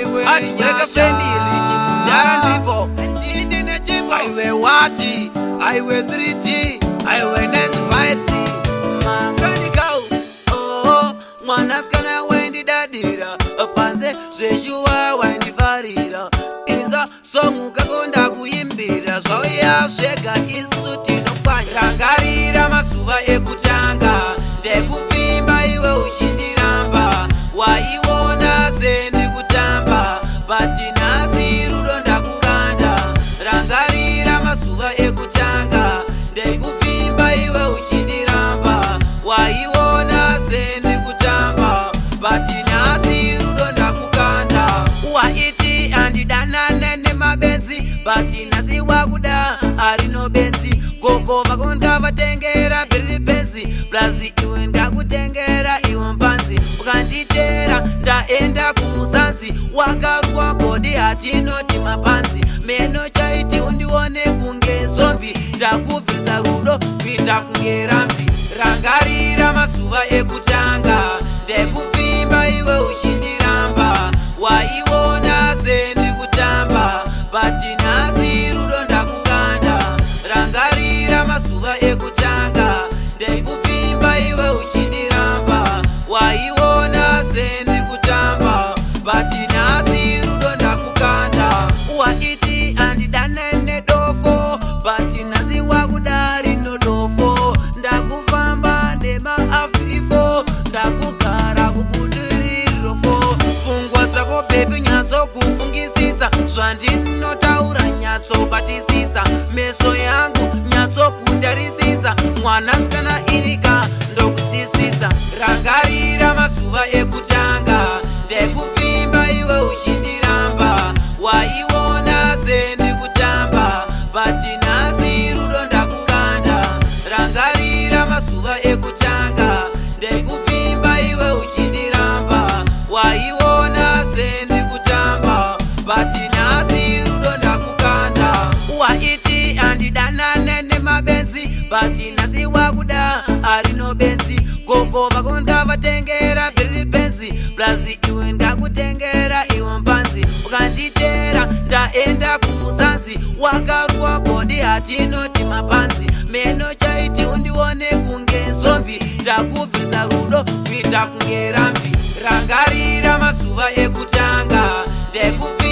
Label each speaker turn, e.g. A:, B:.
A: Hardworker family, chimudara ndipo aiwe wati aiwe 3T aiwe Nice Vibes makanikau. Oh, mwanasikana waindidadira panze zveshuwa, waindifarira. Inzwa song kako ndakuimbira, zvauya zvega, isu tinopwanya. Rangarira mazuva ekutanga ndekupfimba, iwe uchindiramba, waiona sendikutamba, but nhasi rudo ndakukanda. Rangarira mazuva ekutanga ndekupfimba, iwe uchindiramba, waiona sendikutamba, but nhasi rudo ndakukanda. Waiti andidanane nemabenzi, but nhasi wakuda arino benzi. Gogo vako ndavatengera bhiri benzi, plus iwe ndakutengera iwe mpanzi. Ukanditera ndaenda kumuzanzi, wakarwa godi hatinoti mapanzi. Meno chaiti undione kunge zombie, ndakubvisa rudo kuita kunge rambi. Rangarira mazuva ekutanga ndekupfimba, iwe uchindiramba, waiona sendikutamba, but nhasi rudo ndakukanda. Rangarira mazuva ekutanga ndekupfimba, iwe uchindiramba, waiona sendikutamba, but nhasi rudo ndakukanda. Waiti andidanane dofo, but nhasi wakuda rino dofo. Ndakufamba nemaafrifo, ndakugara kubudirirofo. Pfungwa dzako baby nyatsokufungisisa, zvandinotaura nyatsobatisisa, meso yangu nyatsokutarisisa. Mwanasikana irika ndokudisisa. Rangarira mazuva ekutanga ndekupfimba, iwe uchindiramba, waiona sendikutamba, but nhasi rudo ndakukanda. Rangarira mazuva ekutanga ndekupfimba, iwe uchindiramba, waiona sendikutamba, but nhasi rudo ndakukanda. Waiti andidanane nemabenzi, but nhasi wakuda arino benzi. Gogo vako ndavatengera bhiri benzi, plus iwe ndakutengera iwe mpanzi. Ukanditera ndaenda kumuzanzi, wakarwa godi hatinoti mapanzi. Meno chaiti undione kunge zombie, ndakubvisa rudo kuita kunge rambi. Rangarira mazuva ekutanga ndekupfimba.